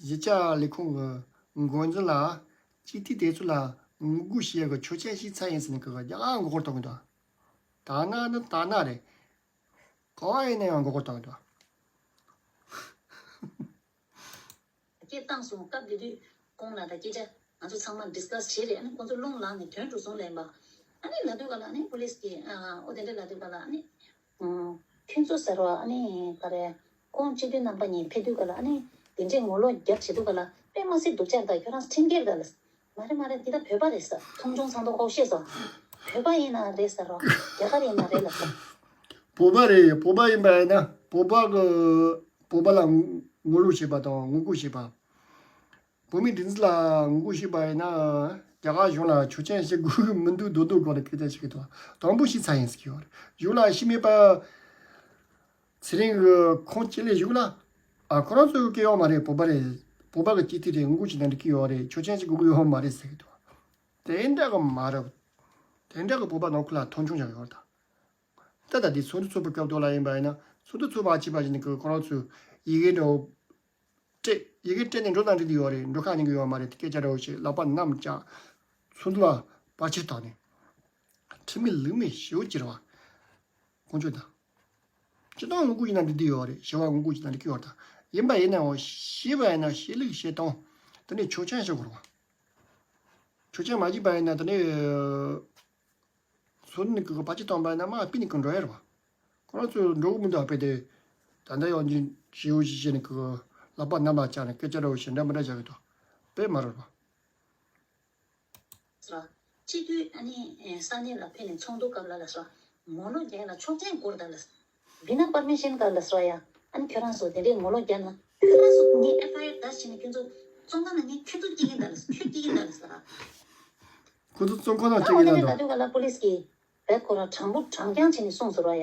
གཞིས་ཆགས་ལས་ཁུངས་ཀྱི་འགོ་འཛིན་ལ་སྤྱི་འཐུས་དེ་ཚོ་ལ་ངོ་རྒོལ་བྱེད་ཡག་གི་ཆོག་མཆན་ཞིག་ཚར་ཡིན་ཟེར་ནས་ཀྱི་རྒྱ་གར་མགོ་སྐོར་གཏོང་གི་འདུག་དག་སྣང་ནི་དག་སྣང་རེད། ག་བ་ཡིན་ན་ཡང་མགོ་སྐོར་གཏོང་གི་འདུག་སྐད་བཏང་སོང་། སྐབས་དེ་དུས་ཁོང་ལ་ད་སྐད་ཆ་ང་ཚོ་ཚང་མ་ཌིས་ཀ་སི་བྱས་རེད། ཨ་ནི་ཁོང་ཚོ་རླུང་ལངས་ནས་དོན་གྲུབ་སོང་ལབ་པ། ཨ་ནི་ལབ་དུས་ག་ལ་ཨ་ནི་པུ་ལིས་ཀྱིས་ཨ་ཨོ་དེ་འདྲ་ལབ་དུས་ག་ལ་ཨ་ནི་ཁྱོད་ཚོ་ཟེར་བ་ཨ་ནི་ག་རེ་ཁོང་སྤྱི་འཐུས་རྣམ་པ་གཉིས་ཕེབས་དུས་ག་ལ་ཨ་ནི་དེ་འདྲས་ངོ་ལོག་རྒྱབ་བྱེད་དུས་ག་ལ་དཔེ་མ་སྲིད་སྡུག་ཅག་ད་ཁྱོད་རང་ཁྲིམས་འགལ་ད་ལ། མ་རེད་མ་རེད་འདི་ད་བོད་པ་རེད་ས། མཐོང་ཆུང་ཚང་མདོག་ཁ་པོ་ཤེས་སོང་། བོད་པ་ཡིན་ན་རེད་ཟེར་རོ། རྒྱ་གར་ཡིན་ན་རེད་ལབ་སོང་། བོད་པ་རེད། བོད་པ་ཡིན་པ་ཡིན་ན་བོད་པ་གི་བོད་པ་ལ་ངོ་ལོག་བྱེད་པ་དང་ངོ་རྒོལ་བྱེད་པ། བོད་མི་སྒྲིག་འཛུགས་ལ་ངོ་རྒོལ་བྱེད་པ་ཡིན་ན་རྒྱ་གར་གཞུང་ལ་ཆོག་མཆན་ཞིག་དགོས་ཀྱི་མི་འདུག་རྡོག་རྡོག་སྒང་ལ་སྐད་ཆ་བཤད་ཀྱི་འདུག་དང་པོ་ཞིག་ཚར་ཡིན་ཟེར་གྱི་ཡོད་རེད། གཞུང་ལ་ཤི་མེད་པ། ཚེ་རིང་གི་ཁོང་སྤྱི་ལས་གཞུང་ལ། ཨ་ཁོ་རང་ཚོའི་སྐད་ཡོད་མ་རེད། བོད་པ་རེད། བོད་པ་གི་སྤྱི་འཐུས་རེད། ངོ་རྒོལ་བྱེད་ན་འགྲིག་གི་ཡོད་རེད། ཆོག་མཆན་ཞིག་དགོས་ཀྱི་ཡོད་མ་རེད་ཟེར་གྱི་འདུག་དེ་འདྲ་གི་མ་རེད། དེ་འདྲ་གི་བོད་པ་ནང་ཁུལ་ལ་མཐོང་ཆུང་བྱ་གི་ཡོད་རེད་ད། ད་ལྟ་འདི་ཚོགས་འདུ་ཚོགས་པའི་སྐབས་ཐོག་ལ་ཡིན་པ་ཡིན་ན་ཚོགས་འདུ་ཚོགས་པ་བྱས་པ་ཞིག་ནི་ཁོ་རང་ཚོས་ཡི་གེ་འདྲ་བོ་སྤྲད། ཡི་གེ་སྤྲད་ནས་འགྲོ་དང་འགྲིག་གི་ཡོད་རེད། འགྲོ་ཁག་ཉན་གི་ཡོད་མ་རེད། སྐད་ཆ་འདྲ་བོ་བཤད། ལག་པ་བསྣམས་བཅག་ཚོགས་འདུ་ལ་བར་ཆད་བཏང་ནས། ཁྲིམས་མེད་ལུགས་མེད་ཞེ་པོ་ཅིག་རེད་བ། ཀུན་སྤྱོད་དང་། སྤྱི་བཏང་ངོ་རྒོལ་བྱས་ན་འགྲིག་གི་ཡོད་རེད། ཞི་བ་ངོ་རྒོལ་བྱས་ན་འགྲིག་གི་ཡོད་རེད་ད། ཡིན་པ་ཡིན་ནའང་ཞི་བ་ཡིན་ན་ཞི་ལུགས་ཞི་སྟངས། དེ་ནས་ཆོག་མཆན་ཞིག་དགོས་རེད་བ། ཆོག་མཆན་མ་བྱས་པ་ཡིན་ན་དེ་ནས། སོ་ནི་གི་བར་ཆད་བཏང་པ་ན་མ་པི་ནི་གི་འགྲོ་ཡ་རེད་བ། ཁོ་རང་ཚོ་འགྲོ་གི་མི་འདུག་དཔེ་དེ། ད་ལྟ་ཡང་ཅིག་ཞེའུ་ཞིག་བྱས་ནས་ཁོ་ལག་པ་གནམ་ལ་བཅག་ནས་སྐད་ཆ་འདྲ་བོ་ཞེ་འདྲ་མི་འདྲ་བྱ་གི་འདུག་དཔེ་མ་རེད་པ། སོ། སྤྱི་འཐུས་ཨ་ནི་ས་གནས་ལ་ཕེབས་ནས་ཚོགས་འདུ་སྐབས་ལ་ལ་སོ། ངོ་ལོག་རྒྱག་ཡ་ལ་ཆོག་མཆན་བསྐུར་ད་ལ། བི་ན་པར་མི་ཤན་ག་ལ་སོ་ཡ། ཨ་ནི་ཁྱོད་རང་ཚོ་དེ་འདྲའི་ངོ་ལོག་རྒྱག་ན་ཁྱོད་རང་ཚོ་ངས་ཨེཕ་ཨའི་ཨར་འདར་བྱས་ནས་ཁྱོད་ཚོ་བཙོན་ཁང་ནང་ངས་ཁྱོད་ཚོ་སྐྱེལ་གྱིན་ད་ལ་ཁྱོད་སྐྱེལ་གྱིན་ད་ལ་སོ། ཁོ་ཚོ་བཙོན་ཁང་ནང་སྐྱེལ་གྱིན་ད་ལ། ད་དུང་ག་ལ་པུ་ལིས་ཀྱིས་བེད་ཁོ་རང་དྲང་པོ་དྲང་རྐྱང་བྱས་ནས་གསུངས་སོ་ར་ཡ།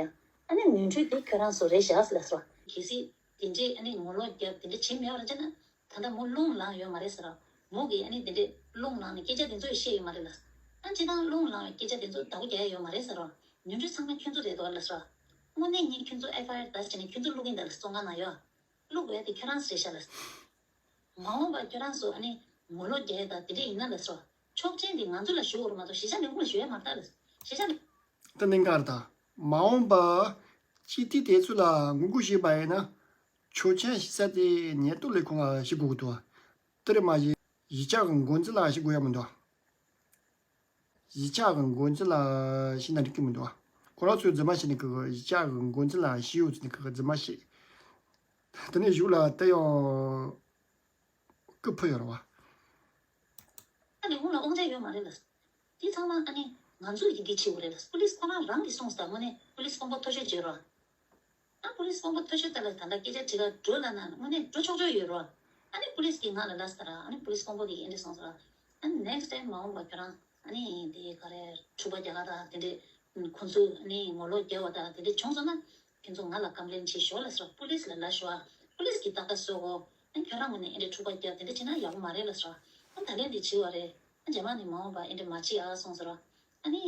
ཨ་ནི་ནོར་འཁྲུལ་དེ་ཁྱོད་རང་ཚོ་རེད་བཞག་ལ་སོ། གལ་སྲིད་དེ་འདྲའི་ཨ་ནི་ངོ་ལོག་རྒྱབ་དེ་འདྲ་བྱེད་མེད་པ་རེད་ཅེ་ན། ད་ལྟ་མོ་རླུང་ལངས་ཡོད་མ་རེད་ཟེར་ར། མོ་གིས་ཨ་ནི་དེ་འདྲས་རླུང་ལངས་ནས་སྐད་ཆ་དེ་ཚོ་ཡི་བཤད་ཡོད་མ་རེད་ལ། ཨ་སྤྱི་བཏང་རླུང་ལངས་པའི་སྐད་ཆ་དེ་ཚོ་བདག་པོ་རྒྱག་ཡ་ཡོད་མ་རེད་ཟེར་ར། ནོར་འཁྲུལ་ཚང་མ་ཁྱོད་ཚོ་རེད་འདུག་ལ་ཟེར་ར། དངོས་གནས་ངས་ཁྱོད་ཚོ་ཨེཕ་ཨའི་ཨར་འདར་བྱས་ནས་ཁྱོད་ཚོ་བླུག་གིན་ད་ལ་བཙོན་ཁང་ནང་ཡོད། བླུག་དགོས་ཡ་དེ་ཁྱོད་རང་ཚོ་རེད་ཤག་ལ། མ་འོངས་པ་ཁྱོད་རང་ཚོ་ཨ་ནི་ངོ་ལོག་རྒྱག་ཡ་ད་དེ་འདྲས་ཡིན་ན་ལ་ཟེར་ར། ཆོག་མཆན་དེ་ང་ཚོ་ལ་ཞུ་དགོས་རེད་མ་གཏོགས་གཞིས་ཆགས་ལས་ཁུངས་ལ་ཞུ་ཡ་མ་རེད་ད་ལ། གཞིས་ཆགས་ལས། ད་གནད་འགག་རེད་ད། མ་འོངས་པ་སྤྱི་འཐུས་དེ་ཚོ་ལ་ངོ་རྒོལ་བྱས་པ་ཡིན་ན། ཆོག་མཆན་ཞུ་ས་དེ་ཉེན་རྟོག་ལས་ཁུངས་ལ་ཞུ་དགོས་ཀྱི་འདུག་དེ་རེད་མ་གཞི་གཞིས་ཆགས་ཀྱི་འགོ་འཛིན་ལ་ཞུ་དགོས་ཡ་མི་འདུག་གཞིས་ཆགས་ཀྱི་འགོ་འཛིན་ལ་ཞུས་ན་འགྲིག་གི་མི་འདུག་ཁོ་རང་ཚོས་རྫུན་མ་བཤད་ནས་ཀྱི་གཞིས་ཆགས་ཀྱི་འགོ་འཛིན་ལ་ཞུས་ཡོད་ཟེར་ནས་ཀྱི་རྫུན་མ་བཤད། དེ་ནས་གཞུག་ལ་དེ་ཡང་སྐུ་ཕུད་ཡོད་རེད་བ། ད་ལས་ཁུངས་ལ་དབང་ཆ་ཡོད་མ་རེད་ལ། དེ་ཚང་མ་ཨ་ནི་ང་ཚོས་ཡི་གེ་བྲིས་དགོས་རེད་ལ། པུ་ལིས་ཁོ་རང་རང་གིས་གསུངས་སོང་། དངོས་གནས་པུ་ལིས་དཔོན་པོ་མཐོ་ཤོས་བརྗོད་རོགས། ཨ་པུ་ལིས་དཔོན་པོ་མཐོ་ཤོས་དེ་ལ་ད་ལྟ་སྐད་ཆ་དྲི་ག་འགྲོ་ལབ་ན་དངོས་གནས་འགྲོ་ཆོག་ཆོག་ཡོད་རོགས། ཨ་ནི་པུ་ལིས་གིས་ང་ལ་ལབ་ཟེར་ར། ཨ་ནི་པུ་ལིས་དཔོན་པོ་གིས་ཨེ་འདྲ་གསུངས་ཟེར་ར། ཨ་ནི་next time མ་འོངས་པ་ཁྱོད་རང་ཨ་ནི་དེ་ག་རེ་འཁྲུག་པ་རྒྱག་ག་དང་དེ་འདྲས་ཁོང་ཚོས་ཨ་ནི་ངོ་ལོག་རྒྱག་པ་དང་དེ་འདྲས་བྱུང་སོང་ན། ཁྱོད་ཚོ་ང་ལ་ཀམ་པི་ལེན་བྱེད་ཤོག་ལབ་ཟེར་ར། པུ་ལིས་ལ་ལབ་ཤོག་ཨ། པུ་ལིས་གིས་ཏག་ཏག་བཟོ་གོ་ཨ་ཁྱོད་རང་ངོས་ནས་ཨེ་འདྲས་འཁྲུག་པ་རྒྱག་དེ་འདྲས་བྱས་ན་ཡག་པོ་མ་རེད་ལབ་ཟེར་ར། ཨ་ད་ལན་འདི་བྱས་པ་རེད། ཨ་རྗེས་མ་ནས་མ་འོངས་པ་ཨེ་འདྲས་མ་བྱེད་ཨ་གསུངས་ཟེར་ར། ཨ་ནི་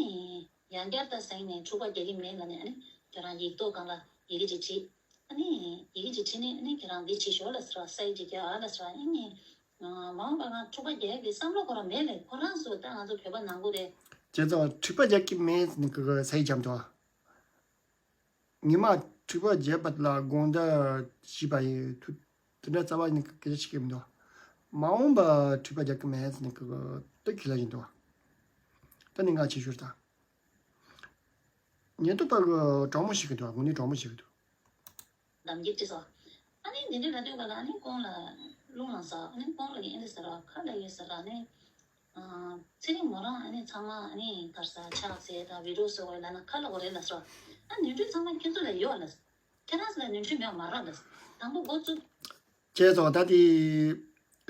ཡང་བསྐྱར་ད་ཟེར་ནས་འཁྲུག་པ་རྒྱག་གི་མེད་ལབ་ནས་ཨ་ནི་ཁྱོད་རང་ཡིག་ཐོག་སྒང་ལ་ཡི་གེ་ཅིག་བྲིས། ཨ་ནི་ཡི་གེ་ཅིག་བྲིས་ནས་ཨ་ནི་ཁྱོད་རང་འདི་བྱེད་ཤོག་ལབ་ཟེར་ར། སའིན་ཅིག་རྒྱག་ཨ་ལབ་ཟེར་ར། ཨ་ནི་མ་འོངས་པ་ང་འཁྲུག་པ་རྒྱག་གི་བསམ་བློ་ཁོ་རང་མེད་ལས། ཁོ་རང་ཚོ་ད་ང་ཚོ་བོད་པ་ནང་ཁུལ་རེད། བྱས་ཙང་འཁྲུག་པ་རྒྱག་གི་མེད་ཟེར་ནས་ཀི་ཀི་ཟེར་བྱས་འདུག་ཉི་མ་འཁྲུག་པ་བརྒྱབ་པ་ལ་དགོངས་དག་ཞུས་པ་ཡིན། དུ་དེ་འདྲ་རྩ་བ་ནས་སྐད་ཆ་བཤད་ཀྱི་མི་འདུག་མ་འོངས་པ་འཁྲུག་པ་རྒྱག་གི་མེད་ཟེར་ནས་ཀྱི་ཏི་ཁི་ལ་བཞིན་འདུག་ད་ནི་ང་ཆེ་ཤོས་དང་། ཉེན་རྟོག་པ་གི་དྲང་མོ་བཤད་ཀྱི་འདུག་དངོས་གནས་དྲང་མོ་བཤད་ཀྱི་འདུག་འདམ་སྐྱེས་ཅི་སོ། ཨ་ནི་འདི་འདྲའི་ལ་དུས་ག་ལ་ཨ་ནི་ཁོང་ལ་རླུང་ལངས་ས། ཨ་ནི་ཁོང་ལ་ཨེ་འདྲ་ཟེར་ར། ཁ་ལ་ཡོད་ཟེར་ར། ཨ་ནི། ཚེ་རིང་མོ་རང་ཨ་ནི་ཚང་མ་ཨ་ནི་གར་ས་ཕྱག་འཚལ་དང་བི་ཌིའོ་བཟོ་བའི་ལ་ན་ཁ་ལ་གོ་རེད་ལ་སོ། ཨ་ནི་ནོར་འཁྲུལ་ཚང་མ་ཁྱོད་ཚོ་ལ་ཡོད་ལ། ཁྱེད་རང་ཚོ་ལ་ནོར་འཁྲུལ་མེད་པ་མ་རེད་ལ། དང་པོ་འགོ་བཙུགས། བྱས་ཙང་ད་དེ་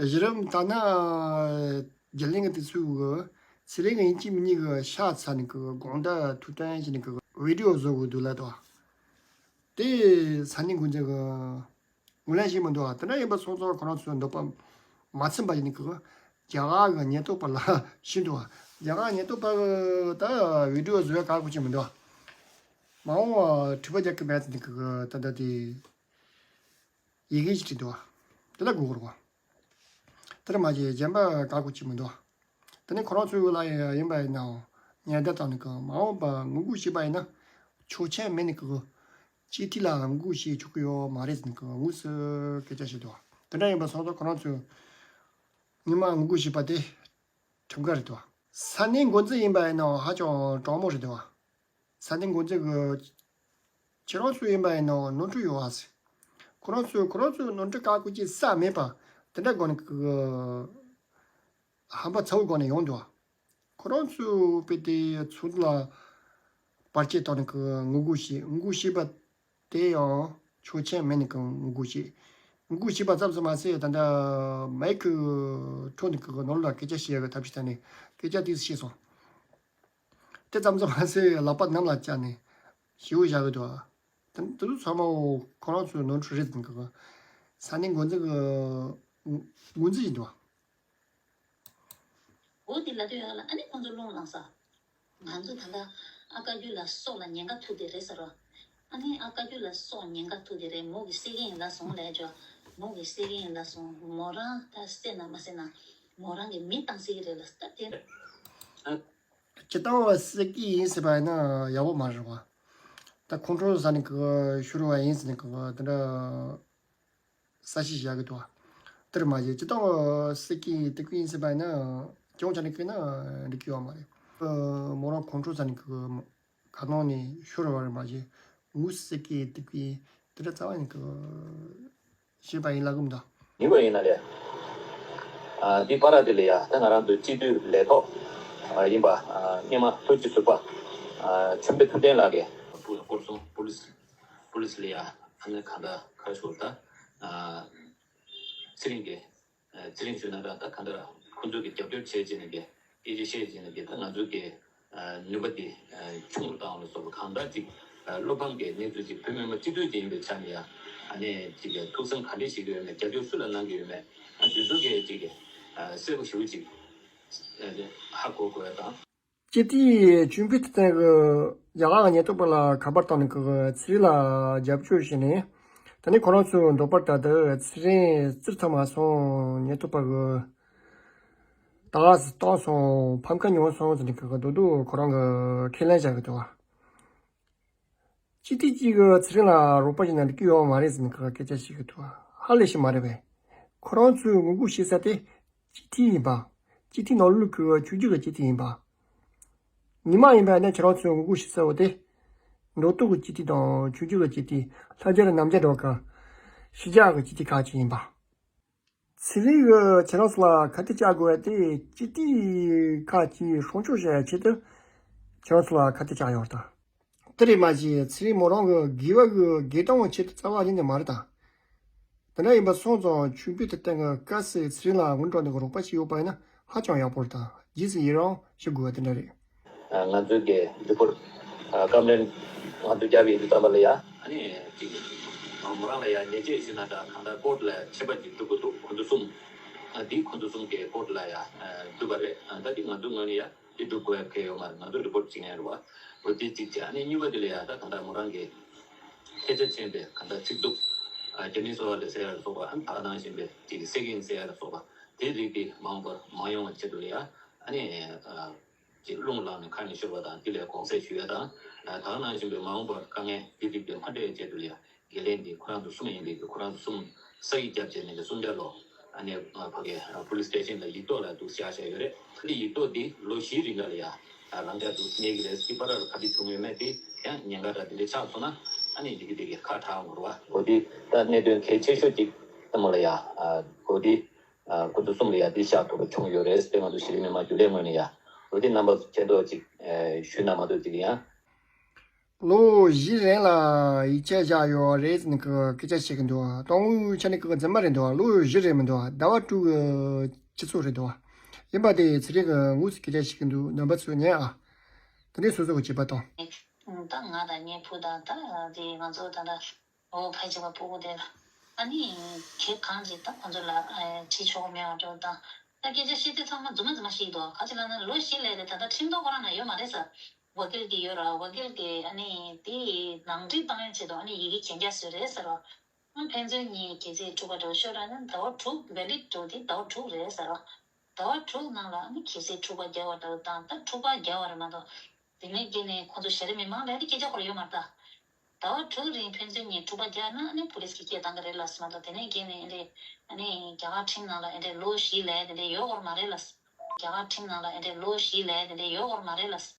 གཞི་རིམ་ལྟར་ན་རྒྱུན་ལས་ཀྱི་དེ་ཚོས་གི་ཚེ་རིང་གི་ཡིན་གཅིག་མིན་གཉིས་གི་ཕྱག་འཚལ་ནས་གི་དགོངས་དག་ཐུགས་དམ་བཞེས་ནས་གི་བི་ཌིའོ་བཟོ་དགོས་འདུག་ལབ་དོ། དེ་ས་གནས་འགོ་འཛིན་གི་ངོས་ལེན་བྱེད་མི་འདུག་དེ་འདྲ་ཡིན་པ་སོང་ཙང་ཁོ་རང་ཚོའི་འདོད་པ་མ་ཚིམ་པ་ཡིན་གི། རྒྱ་གར་གི་ཉེན་རྟོག་པ་ལ་ཞུས་འདུག་རྒྱ་གར་ཉེན་རྟོག་པ་གི་ད་བི་ཌིའོ་བཟོ་ཡ་བཀག་འགོག་བྱེད་མི་འདུག་མ་འོངས་པ་འཁྲུག་པ་རྒྱག་གི་མེད་ཟེར་ནས་གི་ད་ལྟ་དེ་ཡི་གེ་ཞིག་བྲིས་འདུག་དེ་ལ་གོ་དགོས་རེད་པ། དེར་མ་ཆད་གཞན་པ་བཀག་འགོག་བྱེད་མི་འདུག་དེ་ནས་ཁོ་རང་ཚོའི་ལ་ཡིན་པ་ཡིན་ནའང་ཉེན་བརྡ་བཏང་ནས་གི་མ་འོངས་པ་ངོ་རྒོལ་བྱས་པ་ཡིན་ན་ཆོག་མཆན་མེད་ནས་གི་སྤྱི་འཐུས་ལ་ངོ་རྒོལ་བྱེད་ཆོག་གི་ཡོད་མ་རེད་ཟེར་ནས་གི་དངོས་སུ་སྐད་ཆ་བཤད་འདུག་དེ་འདྲ་ཡིན་པ་སོང་ཙང་ཁོ་རང་ཚོས་ཉི་མ་ངོ་རྒོལ་བྱས་པ་དེ་ཁྲིམས་འགལ་རེད་འདུག་ས་གནས་འགོ་འཛིན་ཡིན་པ་ཡིན་ནའང་ཧ་ཅང་དྲང་མོ་རེད་འདུག་ས་གནས་འགོ་འཛིན་གྱི་ཁྱེད་རང་ཚོ་ཡིན་པ་ཡིན་ནའང་ནོར་འཁྲུལ་ཡོད་ཨ་ཟེར། ཁོ་རང་ཚོས་ཁོ་རང་ཚོའི་ནོར་འཁྲུལ་བཀག་འགོག་བྱེད་ས་མེད་པ་དེ་འདྲ་སྒོ་ནས་ཀྱི་ཧམ་པ་ཚ་བོ་སྒོ་ནས་ཡོང་འདུག་ཁོ་རང་ཚོས་དཔེ་དེ་ཚོགས་འདུ་ལ་བར་ཆད་བཏང་ནས་ཀྱི་ངོ་རྒོལ་བྱེད་ངོ་རྒོལ་བྱེད་པ་དེ་ཡང་ཆོག་མཆན་མེད་ནས་ཀྱི་ངོ་རྒོལ་བྱེད། ངོ་རྒོལ་བྱེད་པ་ཙམ་ཙམ་མ་ཟད་ད་ལྟ་མའི་ཁི་འཕྲོ་ནས་ཀྱི་ནོར་ལ་སྐད་ཆ་བཤད་ཡག་གི་ཐབས་ཤེས་བཏང་ནས་སྐད་ཆ་དེ་བཤད་སོང་། དེ་ཙམ་ཙམ་མ་ཟད་ལག་པ་གནམ་ལ་བཅག་ནས་ཞེ་པོ་བཞག་གི་འདུག་དེ་དེ་ཚོ་ཚང་མ་ཁོ་རང་ཚོའི་ནོར་འཁྲུལ་རེད་འདུག་ས་གནས་འགོ་འཛིན་གྱི་འགོ་འཛིན་ཡིན་འདུག་འོ་དེ་ལབ་དུས་ཡག་ལ་ཨ་ནི་ཁོང་ཚོ་རླུང་ལངས་ས། ང་ཚོ་ད་ལྟ་ཨ་བཀའ་བརྒྱུད་ལ་སྲོག་ལ་ཉེན་ཁ་ཐུག་དེ་རེད་ཟེར་རོ། ཨ་ནི་ཨ་བཀའ་བརྒྱུད་ལ་སྲོག་ཉེན་ཁ་ཐུག་དེ་རེད། མོ་གི་སྲེག་གི་ཡིན་ལབ་སོང་ལབ་ཅོ། མོ་གི་སྲེག་གི་ཡིན་ལབ་སོང་། མོ་རང་ད་སྲེག་ན་མ་སྲེག་ན་མོ་རང་གི་མི་བཏང་སྲིད་ཀྱི་རེད་ལ་ད་དེ། སྤྱིར་བཏང་བ་སྲིད་ཀྱི་ཡིན་ཟེར་བ་ཡིན་ན་ཡག་པོ་མ་རེད་བ། ད་ཁོང་ཁྲོ་ཟ་ནས་གི་ཤོར་བ་ཡིན་ཟེར་ནས་གི་དེ་འདྲ་ས་ཞིག་བཞག་གི་འདུག་དེར་མ་ཟད་སྤྱིར་བཏང་བ་སྲིད་ཀྱི་དེ་ཀུན་ཡིན་ཟེར་བ་ཡིན་ན་སྐྱོན་ཆ་ནས་གི་ན་འགྲིག་གི་ཡོད་མ་རེད། མོ་རང་ཁོང་ཁྲོ་ཟ་ནས་གི་ག་ནང་ནས་ཤོར་བ་རེད་མ་ཟད་ངུ་སྲིད་ཀྱི་དེ་ཀུན་ དེ་འདྲ་རྩ་བ་ཉིད་ཀྱི་ཞེས་པ་ཡིན་ལ་གུམ་དང་། ཡིན་པ་ཡིན་ན་ལས། ཨ་འདི་པར་དེ་ལ་ཡ་ད་ང་རང་ཚོའི་སྤྱི་འཐུས་ལས་ཐོག་ཨ་ཡིན་པ་ཨ་སྔོན་མ་ཐུགས་རྗེ་ཟུར་པ་ཨ་ཆོས་འཕེལ་ཐུབ་བསྟན་ལགས་ཀྱིས་སྐོར་སོང་པུ་ལིས་པུ་ལིས་ལ་ཡ་ཨ་ནི་གང་ལྟར་ཁ་ཤོར་ད་ཨ་ཚེ་རིང་གིས་ཨ་ཚེ་རིང་ཞུས་ན་འདྲ་ད་གང་ལྟར་ཁོང་ཚོས་ཀྱི་རྒྱབ་སྐྱོར་བྱས་བྱས་ནས་ཀྱི་སྐད་ཆ་བཤད་བྱས་ནས་ཀྱི་ད་ང་ཚོའི་གི་ནུས་པ་འདི་ཆུང་རུ་བཏང་བ་ལ་སོགས་པ་གང་ལྟར་ཅིག་བློ་ཕམ་གྱི་གནས་ཚུལ་ཅིག་བོད་མི་མང་སྤྱི་འཐུས་ཅིག་ཡིན་པའི་ཆ་ནས་ཡང་ཨ་ནི་ཅིག་ཐུགས་བསམ་ག་འདྲས་བཞེས་ཀྱི་ཡོད་མེད་རྒྱབ་སྐྱོར་སུ་ལ་གནང་གི་ཡོད་མེད་ཨ་དེ་ཚོ་གས་ཅིག་གསལ་པོ་ཞེ་པོ་ཅིག་ཧ་གོ་དགོས་ཡ་དང་། སྤྱི་འཐུས་ཆོས་འཕེལ་ཐུབ་བསྟན་གྱིས་རྒྱ་གར་གྱི་ཉེན་རྟོག་པ་ལ་ཁ་པར་བཏང་ནས་ཀྱི་ཚེ་རིང་ལ་རྒྱབ་སྐྱོར་བྱས་ནས་ད་ནི་ཁོ་རང་ཚོའི་འདོད་པ་ལྟར་དུ་ཚེ་རིང་བཙིར་ཐུབ་མ་སོང་། ཉེན་རྟོག་པ་གིས་ད་ག་སེ་བཏང་སོང་། ཕམ་ཁ་མྱོང་སོང་ཟེར་ནས་ཀྱི་རྡོག་རྡོག་ཁོ་རང་གིས་ཁས་ལེན་བྱ་གི་འདུག་སྤྱི་འཐུས་གཅིག་གིས་ཚེ་རིང་ལ་རོགས་པ་བྱེད་ན་འགྲིག་གི་ཡོད་མ་རེད་ཟེར་ནས་ཁ་སྐད་ཆ་བཤད་ཀྱི་འདུག་ཧ་ལས་ཤིག་མ་རེད་པས། ཁོ་རང་ཚོས་ངོ་རྒོལ་བྱེད་ས་དེ་སྤྱི་འཐུས་ཡིན་པ། སྤྱི་འཐུས་ནང་ལོགས་ཀྱི་ཆོས་བརྒྱུད་ཀྱི་སྤྱི་འཐུས་ཡིན་པ། ཉི་མ་ཡིན་པ་ནི་ཁྱེད་རང་ཚོས་ངོ་རྒོལ་བྱེད་ས་བོ་དེ། འགྲོ་ལྡོག་གི་སྤྱི་འཐུས་དང་ཆོས་བརྒྱུད་ཀྱི་སྤྱི་འཐུས་ལྷ་རྒྱལ་རྣམ་རྒྱལ་འགྲོ་གི་ཕྱི་རྒྱལ་གྱི་སྤྱི་འཐུས་ཁག་ཅིག་ཡིན་པ། ཚེ་རིང་གིས་ཁྱེད་རང་ཚོ་ལ་ཁ་གཏད་བཅག་དགོས་པ་དེ་སྤྱི་འཐུས་ཁག་ཅིག་སྲུང་སྐྱོབ་བྱ་ཡ་ཆེད་དུ་ཁྱེད་རང་ཚོ་ལ་ཁ་གཏད་བཅག་ཡོད་རེད་ད། དེ་རེད་མ་གཞི་ཚེ་རིང་མོ་རང་གི་དགེ་བ་གི་དགེ་གཏོང་གི་ཆེད་དུ་རྩ་བ་ཉིད་ནས་མ་རེད་ད། དེ་འདྲ་ཡིན་པ་སོང་ཙང་ཆོས་འཕེལ་ཐུབ་བསྟན་གྱིས་གལ་སྲིད་ཚེ་རིང་ལ་སྔོན་འགྲོ་ནས་རོགས་པ་བྱས་ཡོད་པ་ཡིན་ན་ཧ་ཅང་ཡག་པོ་རེད་ད། རྗེས་སུ་ཡི་རང་ཞུ་དགོས་པ་དེ་འདྲ་རེད། ང་ཚོའི་གི་ལུས་པོར་བཀའ་མོལ་ང་ཚོས་བརྒྱབ་ཡོད་དུས་ཙམ་པ་ལ་ཡ་ཨ་ནི་ཅིག་མོ་རང་ལ་ཡ་ཉེས་ཆད་ཞུས་ན་འདྲ་གང་ལྟར་ཀོར་ཊི་ལ་ཆད་པ་ཅིག་འགྲོ་གི་འདུག་ཁོ་ཚོ་གསུམ་ཨ་འདི་ཁོ་ཚོ་གསུམ་གི་ཀོར་ཊི་ལ་ཡ་འགྲུབ་པ་རེད། ད་འདི་ང་ཚོའི་ངོས་ནས་ཡ་འདི་འགྲུབ་དགོས་ཡ་གལ་ཡོད་མ་རེད། ང་ཚོ་རི་པོར་ཊི་བྱེད་མཁན་རེད་བ། འོ་དེ་གཅིག་བྱས་ཨ་ནི་གཉིས་པ་དེ་ལ་ཡ་ད་གང་ལྟར་མོ་རང་གི་ཁྱད་ཆོས་ཅན་པའི་གང་ལྟར་ཚིག་སྡུད་རྒྱ་མིའི་སོ་བ་ལ་ཟེར་ཡ་ལ་སོགས་པ་ཨ་ནི་ད་ག་ནང་བཞིན་པའི་ཅིག་སེ་གིན་ཟེར་ཡ་ལ་སོགས་པ་དེ་རིགས་དེ་མ་འོངས་པར་མ་ཡོང་བའི་ཆེད་དུ་ལ་ཡ་ཨ་ནི། ཅིག་རླུང་ལངས་ནས་ཁ་ནས་ཤོར་བ་དང་དེ་ལས་གོང་གསལ་ཞུ་ཡ་དང་། ད་ག་ནང་བཞིན་པའི་མ་འོངས་པར་དཀའ་ངལ་འདི་རིགས་དེ་མ་འཕྲད་ཆེད་དུ་ལ་ཡ་འགན་ལེན་འདི་ཁོ་རང་ཚོ་གསུམ་ཡིན་པའི་ཁོ་རང་ཚོ་གསུམ་ས་ཡིག་བརྒྱབ་བྱས་ནས་ཀྱི་གསུམ་ཆ་ལོ་ཨ་ནི་ཕ་གི་པུ་ལིས་སི་ཊེ་ཤན་ལ་ཡིག་ཐོག་ལ་འདུག་བཞག་བཞག་ཡོད་རེད། འདི་ཡིག་ཐོག་འདི་ལོ་བཞིའི་རིང་ལ་ལ་ཡ་རང་འཇགས་འདུག་གནས་ཀྱི་རེད། སི་པ་ར་ལ་ག་དུས་བྱུང་ཡོད་མེད་དེ་ཡང་ཉེན་ཁ་འདྲ་དེ་འདྲ་ཆགས་སོང་ན་ཨ་ནི་འདི་གི་འདི་གི་ཁ་གྲག་འོང་རུ་བ་འོ་དེ་ད་གནད་དོན་གལ་ཆེ་ཤོས་ཅིག་ད་མོ་ལ་ཡ་འོ་དེ། ཁོ་ཚོ་གསུམ་ལ་ཡ་འདི་ཤག་ཐུབ་པ་བྱུང་ཡོད་རེད་ཟེར་ང་ཚོ་གཞི་རིམ་མི་མང་རྒྱུན་ལས་ངོས་ནས་ཡ་འོ་དེ་རྣམ་པ་ཚོ་མཁྱེན་རྟོགས་ཅིག་ཞུས་ན་མ་གཏོགས་ཅིག་ཡང་། ལོ་བཞི་རིང་ལ་ཡིག་ཆ་བཞག་ཡོད་རེད་ཟེར་ནས་ཀྱི་སྐད་ཆ་བཤད་ཀྱི་འདུག་དང་པོའི་ཆ་ནས་ཀྱི་རྫུན་མ་རེད་འདུག་ལོ་བཞི་རེད་མི་འདུག་ཟླ་བ་དྲུག་གི་སྤྱི་ཚོགས་རེད་འདུག་ཡིན་པ་དེ་ཚེ་རིང་གིས་དངོས་སུ་སྐད་ཆ་བཤད་ཀྱི་འདུག་རྣམ་པ་ཚོས་ཉན་ཨ། དེ་ནས་སོ་སོ་གི་བྱེད་པ་དང་། ད་ང་དང་ངའི་བུ་དང་ད་དེ་ང་ཚོ་ད་ལྟ། འོ་ཕལ་ཆེ་བ་སྤུ་གུ་དེ་ལ་ཨ་ནི་གེ་གང་ཅིག་ད་ཁོང་ཚོ་ལ་ཁྲིད་ཆོག་མེད་པ་འདྲ་བོ་དང་། ད་སྐད་ཆ་བཤད་དུས་ཚང་མ་རྫུན་མ་རྫུན་མ་བཤད་འདུག་ག་ཅི་ལབ་ན་ལོ་བཞི་ལས་རེད། ད་ལྟ་ཁྲིམས་ཐོག་ཁོ་རང་ན་ཡོད་མ་རེད་ཟེར། ཝ་ཀིལ་གྱི་ཡོད་ར་ཝ་ཀིལ་གྱི་ཨ་ནི་དེ་ནང་འགྲིག་བཏང་ཡ་ཆེད་དུ་ཨ་ནི་ཡི་གེ་གན་རྒྱ་བཟོས་རེད་ཟེར་རོ། ཨ་ཕན་ཚུན་གཉིས་གལ་སྲིད་འཁྲུག་པ་འདྲ་བོ་ཤོར་ར་ན་ཟླ་བ་དྲུག་ཝེ་ལིཌ་འགྲོ་དེ་ཟླ་བ་དྲུག་རེད་ཟེར་རོ། ཟླ་བ་དྲུག་ནང་ལ་ཨ་ནི་གལ་སྲིད་འཁྲུག་པ་རྒྱག་པ་འདྲ་བོ་དང་ད་འཁྲུག་པ་རྒྱག་པ་རེད་མ་གཏོགས། དེ་ནས་རྗེས་ནས་ཁོང་ཚོ་ཞེ་རེ་མི་མང་ལས་དེ་སྐད་ཆ་ཁོ་ར་ཡོད་མ་རེད་ད། ཟླ་བ་དྲུག་རིང་ཕན་ཚུན་གཉིས་འཁྲུག་པ་རྒྱག་ན་ཨ་ནི་པུ་ལིས་ཀྱིས་སྐད་བཏང་གི་རེད་ལབ་སོང་མ་གཏོགས་དེ་ནས་རྗེས་ནས་ཨེ་འདྲས་ཨ་ནི་རྒྱ་གར་ཁྲིམས་ནང་ལ་ཨེ་འདྲས་ལོ་བཞི་ལས་དེ་འདྲས་ཡོད་སྐོར་མ་རེད་ལབ། རྒྱ་གར་ཁྲིམས་ནང་ལ་ཨེ་འདྲས་ལོ་བཞི་ལས་དེ་འདྲས་ཡོད་སྐོར་མ་རེད་ལབ།